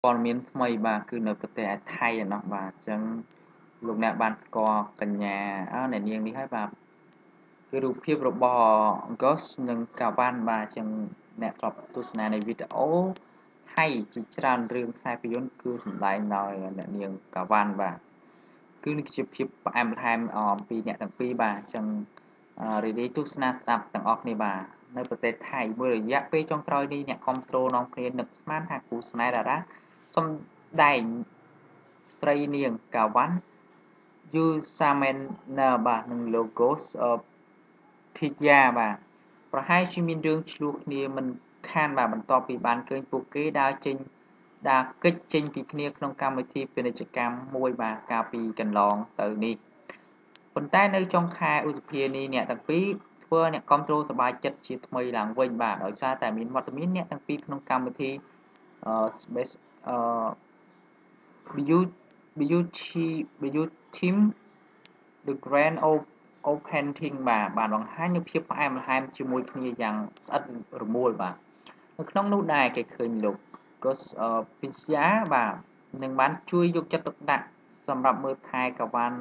ព័ត៌មានថ្មីបាទគឺនៅប្រទេសថៃឯណោះបាទអញ្ចឹងលោកអ្នកបានស្គាល់កញ្ញាអ្នកនាងនេះហើយបាទគឺរូបភាពរបស់ Ghost និងកាវ៉ាន់បាទអញ្ចឹងអ្នកធ្លាប់ទស្សនានៃវីដេអូថៃជាច្រើនរឿងខ្សែភាពយន្តគឺសម្ដែងដោយអ្នកនាងកាវ៉ាន់បាទគឺនេះគឺជាភាពផ្អែមល្ហែមអំពីអ្នកទាំងពីរបាទអញ្ចឹងរីករាយទស្សនាស្ដាប់ទាំងអស់គ្នាបាទនៅប្រទេសថៃមួយរយៈពេលចុងក្រោយនេះអ្នកគ្រប់គ្រងនាំគ្នានឹកស្មានថាគូស្នេហ៍តារាសម្ដែងស្រីនាងកាវ៉ាន់យូសាមែនណាបាទនិង Logos ភីយ៉ាបាទប្រហែលជាមានរឿងឆ្លោះគ្នាមិនខានបាទបន្ទាប់ពីបានឃើញពួកគេដើរចេញដើរគេចចេញពីគ្នាក្នុងកម្មវិធីពាណិជ្ជកម្មមួយបាទកាលពីកន្លងទៅនេះប៉ុន្តែនៅចុងខែឧសភានេះអ្នកទាំងពីរធ្វើអ្នកគ្រប់គ្រងសប្បាយចិត្តជាថ្មីឡើងវិញបាទដោយសារតែមានវត្តមានអ្នកទាំងពីរក្នុងកម្មវិធី Space Beauty Beauty Team The Grand Opening បាទបានបង្ហាញនូវភាពផ្អែមល្ហែមជាមួយគ្នាយ៉ាងស្អិតរមួលបាទនៅក្នុងនោះដែរគេឃើញលោក Gus Pisya បាទនឹងបានជួយយកចិត្តទុកដាក់សម្រាប់មើលថែកាវ៉ាន់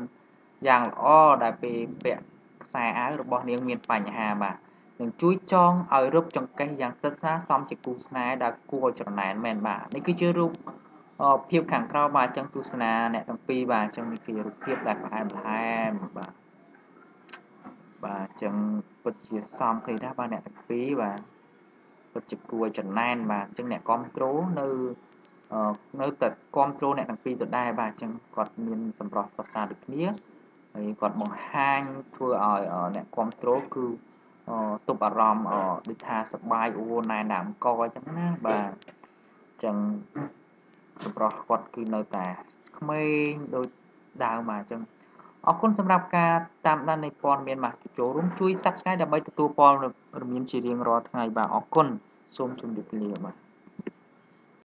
យ៉ាងល្អដែលពេលពាក់ខ្សែអាវរបស់នាងមានបញ្ហាបាទនឹងជួយចងឲ្យរឹបចង្កេះយ៉ាងសិតស្នាសមជាគូស្នេហ៍ដែលគួរឲ្យច្រណែនមែនបាទនេះគឺជារូបភាពខាងក្រៅបាទអញ្ចឹងទស្សនាអ្នកទាំងពីរបាទអញ្ចឹងនេះគឺរូបភាពដែលផ្អែមល្ហែមបាទបាទអញ្ចឹងពិតជាសមគ្នាណាស់បាទអ្នកទាំងពីរបាទពិតជាគួរឲ្យចំណែនបាទអញ្ចឹងអ្នកគ្រប់គ្រងនៅតែគ្រប់គ្រងអ្នកទាំងពីរទៅដែរបាទអញ្ចឹងគាត់មានសម្រស់ស្រស់ស្អាតដូចគ្នាហើយគាត់បង្ហាញធ្វើឲ្យអ្នកគ្រប់គ្រងគឺទប់អារម្មណ៍ដូចថាសបាយអូណែនដើមកអញ្ចឹងណាបាទអញ្ចឹងសម្រស់គាត់គឺនៅតែក្មេងដូចដើមបាទអញ្ចឹងអរគុណសម្រាប់ការតាមដាននៃព័ត៌មានបាទចូលរួមជួយ Subscribe ដើម្បីទទួលព័ត៌មានជារៀងរាល់ថ្ងៃបាទអរគុណសូមជម្រាបលាបាទ។